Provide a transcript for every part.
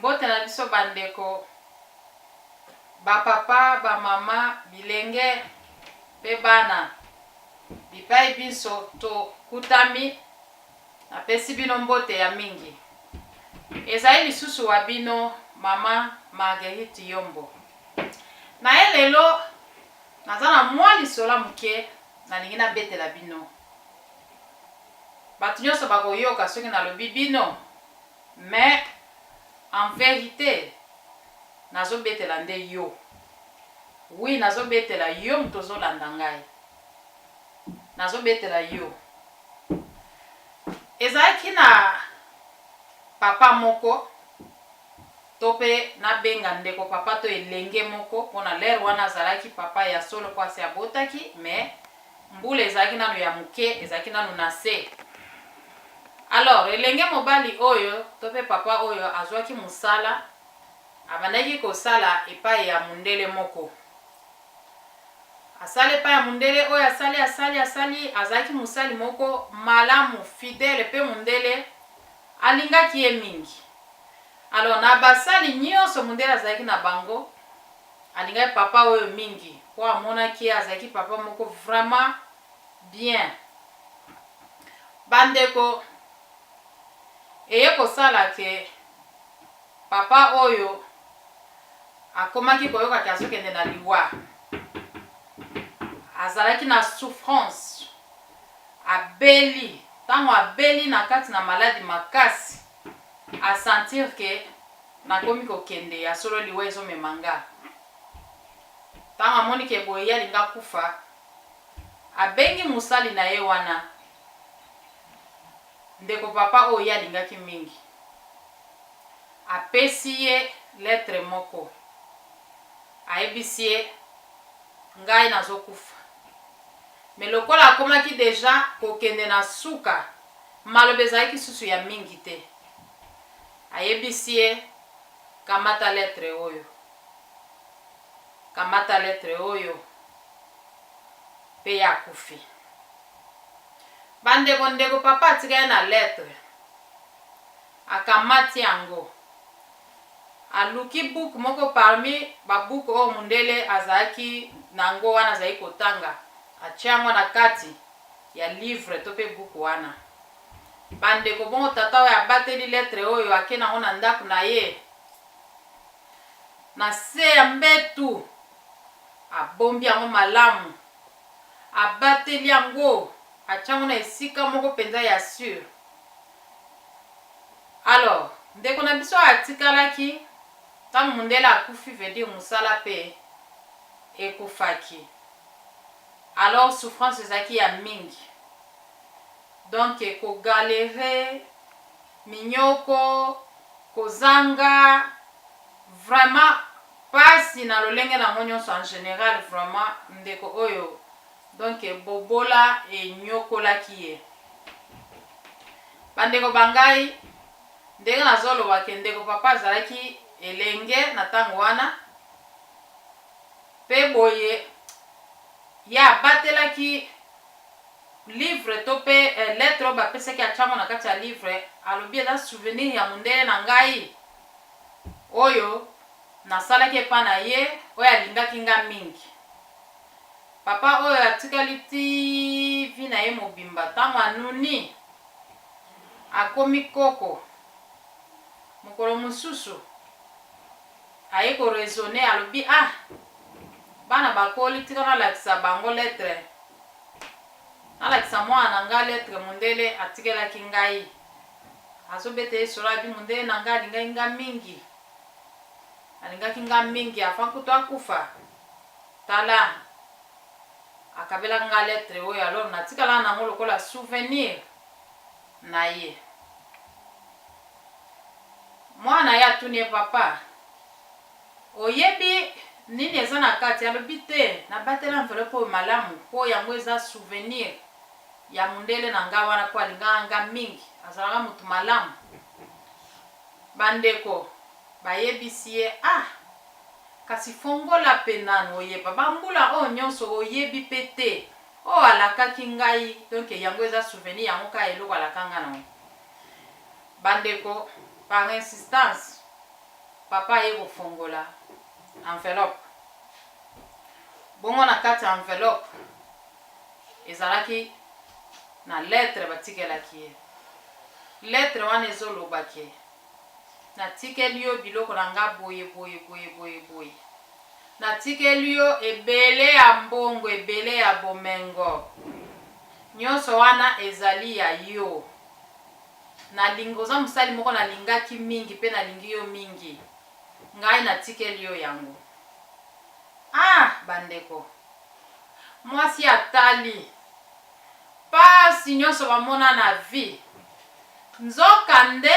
Mbote na biso ba ndeko, ba papa, ba mama, bilenge pe bana bipai binso to kutami, na pesi bino mbote ya mingi. Ezali lisusu wa bino mama Marguerite Yombo. Naye lelo naza na mwa lisolo ya moke nalingi nabetela bino. Bato nionso bakoyoka soki nalobi bino. Mais en verite nazo betela nde yo. Oui nazo betela yo mutu ozo landa ngai. Nazo betela yo. Ezalaki na papa moko to pe nabenga ndeko papa to elenge moko pona l'heure wana azalaki papa ya solo po asi abotaki mais Mbula ezalaki nanu ya moke, ezalaki nanu na se. Alors, elenge mobali oyo, to pe papa oyo azuaki mosala, abandaki kosala epai ya mundele moko. Asali epai ya mundele oyo, asali, asali, asali, azalaki mosali moko malamu, fidele, pe mundele alingaki ye mingi. Alors, na basali nionso mundele azalaki na bango, Alingaki papa oyo mingi po amonaki ye azalaki papa moko vraiment bien. Ba ndeko eye kosala ke papa oyo akomaki koyoka ke azokende na liwa. Azalaki na souffrance, abeli, tango abeli na kati na maladi makasi, a sentir ke Nakomi kokende, ya solo liwa ezo mema nga. Tango amoni ke boye ye alingi akufa, abengi mosali na ye wana, ndeko papa oyo ye alingaki mingi. Apesi ye lettre moko, ayebisi ye, ngai nazo kufa. Mais lokola akomaki dejà kokende na suka, maloba ezalaki susu ya mingi te. Ayebisi ye, Kamata lettre oyo. Kamata lettre oyo. Pe ye akufi. Ba ndeko, ndeko papa atikali na lettre. Akamati yango. Aluki book moko parmi ba book oyo mundele azalaki na yango wana azalaki kotanga. Atie yango na kati ya livre to pe book wana. Ba ndeko bongo tata oyo abateli lettre oyo ake nango na ndaku na ye na se ya mbetu abombi yango malamu abateli yango atie yango na esika moko penza ya sur alors ndeko na biso oyo atikalaki tango mundele akufi veut dire musala pe ekufaki alors souffrance ezalaki ya mingi. Donc ko galerer, minyoko, kozanga, vraiment pasi na lolenge nango nionso en general vraiment ndeko oyo donc bobola enyokolaki ye. Ba ndeko ba ngai ndenge nazo loba ke ndeko papa azalaki elenge na tango wana pe boye ye abatelaki Livre to pe lettre oyo bapesaki atia yango na kati ya livre, alobi eza souvenir ya mundele na ngai oyo nasalaki epa na ye oyo alingaki nga mingi. Papa oyo atikali ti vie na ye mobimba tango anuni akomi koko mokolo mosusu aye ko raisonner alobi ah bana bakoli tika nalakisa bango lettre Nalakisa mwana na nga lettre mundele atikelaki ngai. Azobeta ye lisolo alobi mundele na nga alingaki nga mingi. Alingaki nga mingi avant kutu akufa. Tala akabelaki nga lettre oyo alors natikala na yango lokola souvenir na ye. Mwana na ye atuni ye papa Oyebi nini eza na kati? Alobi te, nabatela enveloppe oyo malamu po yango eza souvenir ya mundele na nga wana po alingaka nga mingi, azalaka mutu malamu. Ba ndeko bayebisi ye, ah! Kasi fongola pe nanu oyeba, ba mbula oyo nionso oyebi pe te oyo alakaki ngai, donc yango eza souvenir yango kaka eloko alaka nga nango. Ba ndeko par insistance. Papa aye kofongola enveloppe. Bongo na kati ya enveloppe ezalaki na lettre batikelaki ye. Lettre wana ezoloba ke natikeli yo biloko na nga boye boye boye boye boye. Natikeli yo ebele ya mbongo, ebele ya bomengo. Nionso wana ezali ya yo. Nalingi, oza mosali moko nalingaki mingi pe nalingi yo mingi. Ngai natikeli yo yango. Ah, bandeko! Mwasi atali pasi nionso bamona na vie. Nzoka nde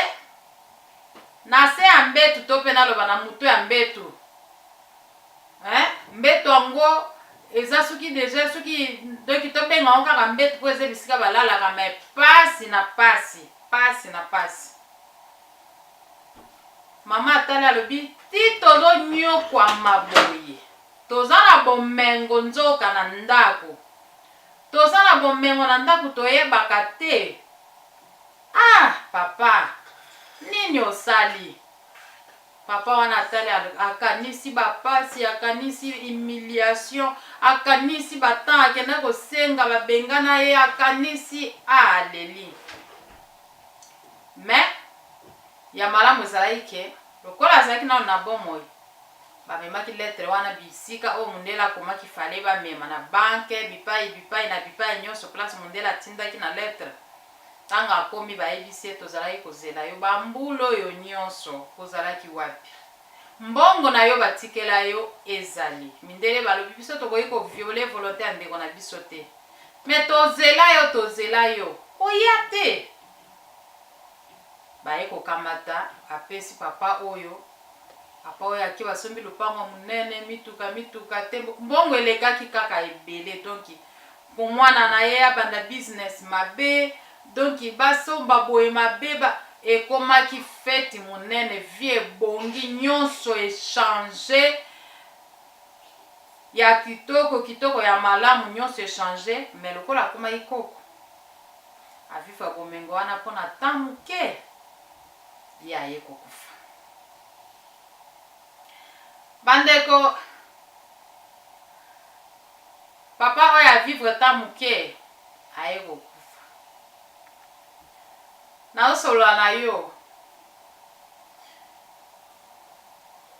na se ya mbetu to pe naloba na mutu ya mbetu hein, mbetu yango eza soki dejà soki donc tobenga yango kaka mbetu po eza bisika balalaka mais pasi na pasi, pasi na pasi. Mama atali alobi ti tozo niokwama boye toza na bomengo nzoka na ndaku toza na bomengo na ndaku toyebaka te ah papa nini osali papa wana atali akanisi ba pasi akanisi humiliation akanisi ba temps akenda kosenga babengana ye akanisi ah aleli Mais ya malamu ezalaki ke lokola azalaki nanu na bomoi, bamemaki lettre wana bisika oyo mundele akomaki fallait bamema na banque, bipayi bipayi na bipayi nionso place mundele atindaki na lettre. Tango akomi bayebisi ye tozalaki kozela yo ba mbula oyo nionso ozalaki wapi? Mbongo na yo batikela yo ezali. Mindele balobi biso tokoki ko violer volonte ya ndeko na biso te. Mais tozela yo tozela yo oya te. Baye kokamata apesi papa oyo, papa oyo ake basombi lopango ya monene mituka mituka te mbongo elekaki kaka ebele donc po mwana na ye abanda business mabe donc basomba boye mabe ba ekomaki feti monene vie ebongi nyonso echange ya kitoko kitoko ya malamu nyonso echange mais lokola akomaki koko A vivre bomengo wana mpo na temps moke, ye aye kokufa. Bandeko, papa oyo a vivre temps moke, aye kokufa. Nazosolola na yo,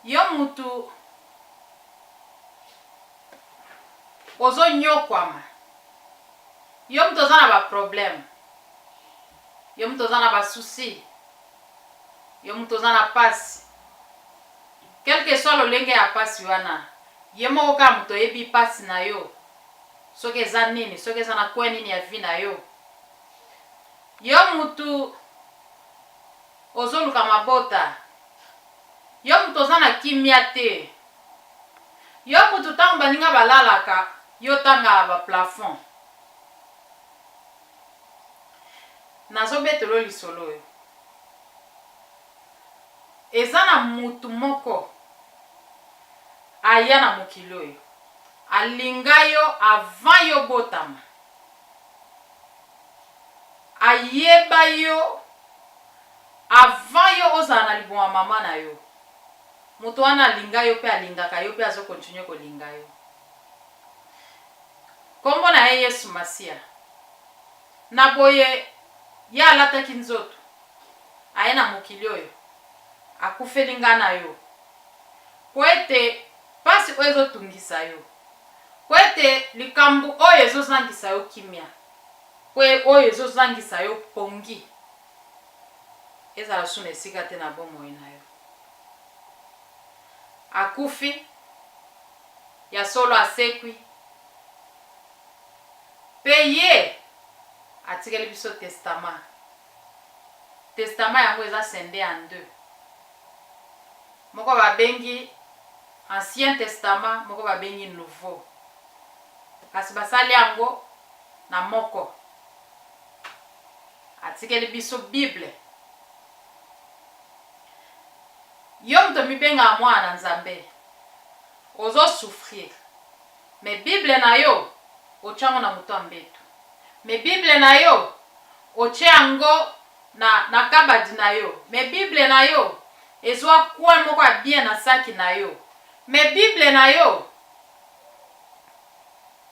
yo mutu ozonyokwama. Yo mutu oza na ba problème, yo mutu oza na ba soucis, yo mutu oza na pasi, quelque soit lolenge ya pasi wana, ye moko kaka mutu oyebi pasi na yo soki eza nini, soki eza na coin nini ya vie na yo. Yo mutu ozoluka mabota, yo mutu oza na kimia te, Yo kutu tango baninga balalaka yo otangaka ba plafond. Nazo betela yo lisolo oyo. Eza na mutu moko aya na mokili oyo alinga yo avant yo obotama. Ayeba yo avant yo ozala na libumu ya mama na yo. Moto wana alinga yo pe alingaka yo pe azo continuer kolinga yo. Kombo na ye Yesu Masiya. Na boye, Ye alataki nzoto, aye na mokili oyo, akufeli nga na yo. Po ete pasi oyo ezo tungisa yo, po ete likambo oyo ezo zangisa yo kimia, po oyo ezo zangisa yo pongi, ezala lisusu na esika te na bomoi na yo. Akufi, ya solo asekwi, mpe ye atikeli biso testama. Testama yango eza scinde en deux. Moko babengi Ancien Testament, moko babengi Nouveau. Kasi basali yango na moko. Atikeli biso Bible. Yo moto omibengaka mwana na Nzambe, ozo souffrir mais bible na yo otie yango na moto ya mbetu, mais bible na yo otie yango na na kabadi na yo, mais bible na yo. Ezwa coin moko ya bien na saki na yo. Mais Bible na yo,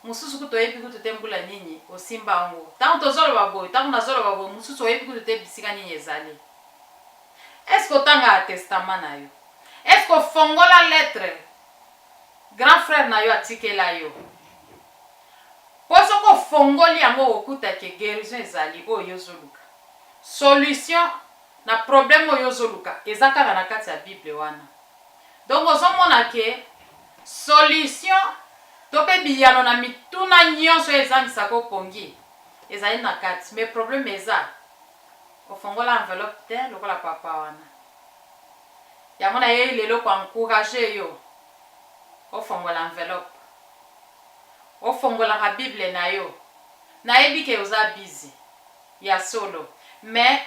mosusu kutu oyebi kutu te mbula nini osimba yango. Tango tozoloba boye, tango nazoloba boye, mosusu oyebi kutu te bisika nini ezali. Est-ce que otangaka testament na yo? Est-ce que ofongola lettre grand frère na yo atikela yo? Po soki ofongoli yango okokuta ke guerison ezali oyo yo ozoluka. Solution na problème oyo ozoluka eza kaka na kati ya bible wana. Donc ozomona ke solution to pe biyano na mituna nyonso oyo ezangisaka yo pongi ezali na kati. Mais problème eza ofongola enveloppe te lokola papa wana. Yango nayei lelo ko encourager yo ofongola enveloppe. Ofongolaka bible na yo. Nayebi ke oza busy. Ya solo. Mais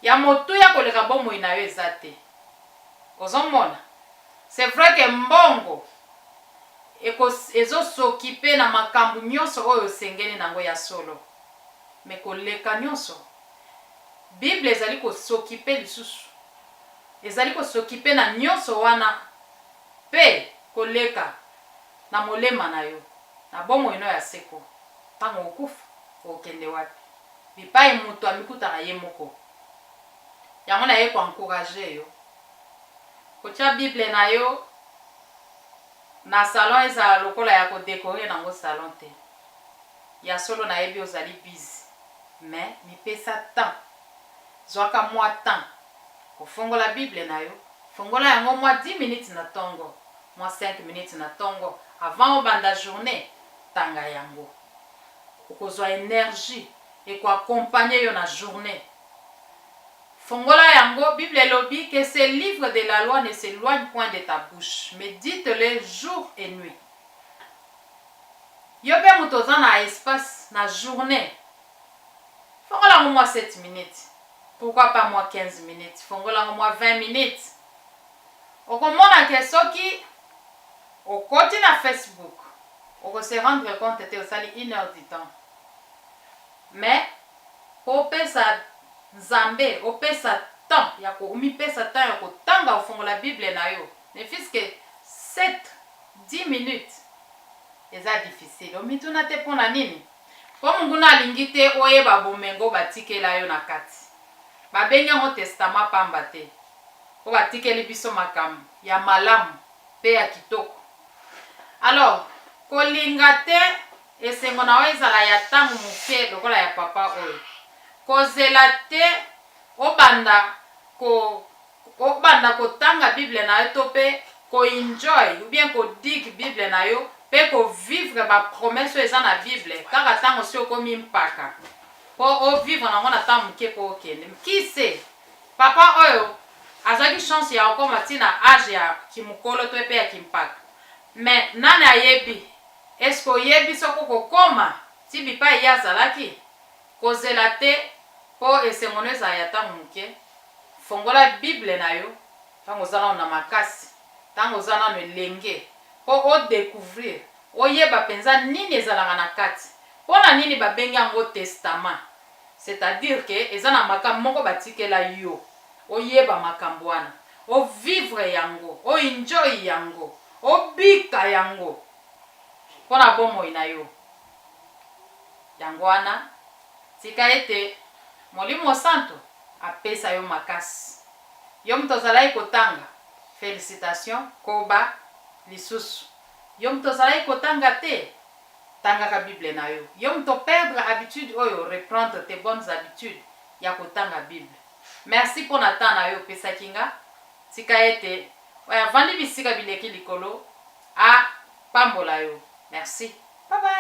ya motuya koleka bomoi na yo eza te. Ozo mona? C'est vrai que mbongo eko ezo s'occuper na makambu nionso oyo osengeli nango ya solo. Mais koleka nionso, bible ezali ko s'occuper lisusu. Ezali ko s'occuper na nionso wana pe koleka na molema na yo, na bomoi no ya seko. Tango okokufa, okokende wapi? Bipayi mutu amikutaka ye moko. Yango naye ko encourager yo. Kotia bible na yo na salon ezala lokola ya ko decorer nango salon te. Ya solo nayebi ozali busy mais mipesa temps. Zwaka mua temps kofongola bible na yo, fongola yango mua 10 minutes na tongo, mua 5 minutes na tongo avant obanda journee, tanga yango. Okozwa energie eko accompagner yo na journee. Fongola yango, bible elobi que ce livre de la loi ne s'eloigne point de ta bouche, medite-le jour et nuit. Yo pe mutu oza na espace na journee, fongola yango mua 7 minutes, pourquoi pas mua 15 minutes, fongola yango mua 20 minutes. Okomona que soki okoti na Facebook, oko se rendre compte te osali une heure du temps. Mais po opesa Nzambe, opesa temps ya ko omipesa temps ya kotanga ofongola bible na yo ne fut-ce que 7, 10 minutes eza difficile. Omituna te pona nini? Po monguna alingi te oyeba bomengo batikela yo na kati. Babengi yango testament pamba te. Po batikeli biso makambo ya malamu pe ya kitoko. Alors kolinga te Esengo na yo ezala ya tango moke lokola ya papa oyo. Kozela te obanda ko obanda kotanga bible na yo to pe ko enjoy ou bien ko dig bible na yo pe ko vivre ba promesses oyo eza na bible kaka tango osi okomi mpaka po o vivre nango na tango moke po okende. Qui sait? Papa oyo azwaki chance ya kokoma ti na age ya kimukolo to pe ya kimpaka mais nani ayebi Est ce que oyebi soki okokoma ti bipayi ye azalaki? Kozela te po esengo no ezala ya tango moke. Fongola bible na yo tango oza nanu na makasi, tango oza nanu elenge po o decouvrir, oyeba penza nini ezalaka na kati. Pona nini babengi yango testament? C'est à dire que eza na makambo moko batikela yo oyeba makambo wana, o vivre yango, o enjoy yango, obika yango. Mpo na bomoi na yo. Yango wana, tika ete Molimo Santu apesa yo makasi. Yo moto ozalaki kotanga, felicitations, koba lisusu. Yo moto ozalaki kotanga te, tangaka Bible na yo. Yo moto o perdre habitude oyo, reprendre tes bonnes habitudes ya kotanga Bible. Merci mpo na temps na yo opesaki nga. Tika ete oyo avandi bisika bileki likolo a pambola yo. Merci. Bye bye.